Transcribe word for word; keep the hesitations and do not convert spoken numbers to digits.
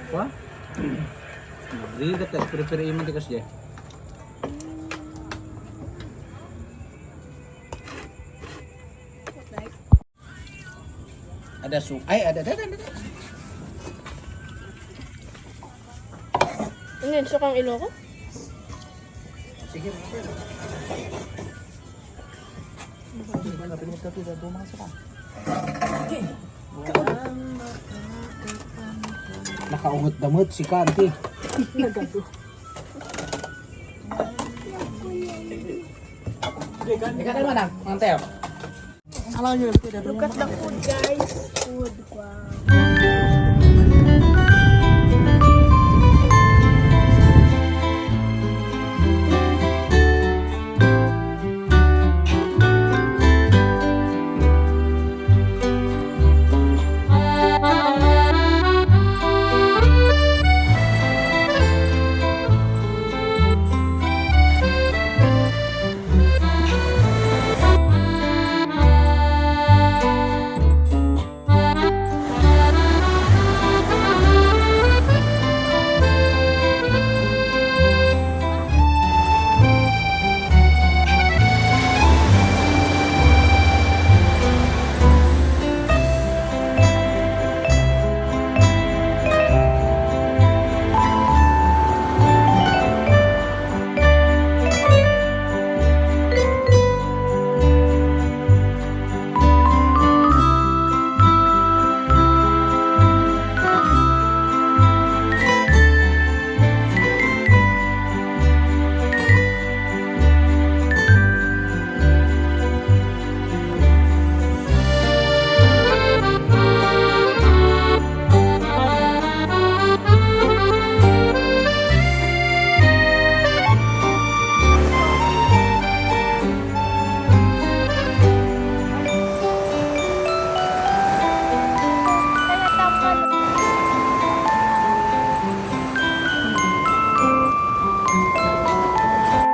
Kwa? Nabrigat ka, prepare man ti kasdiay. Ada su-, ay, ada, ada, ada, ada. Ano yun? Sukang Ilocos? Sige. Nakaungot damot si Kanti. Ikaw naman ah, Mang Teo. Look at the food, guys. Food, wow.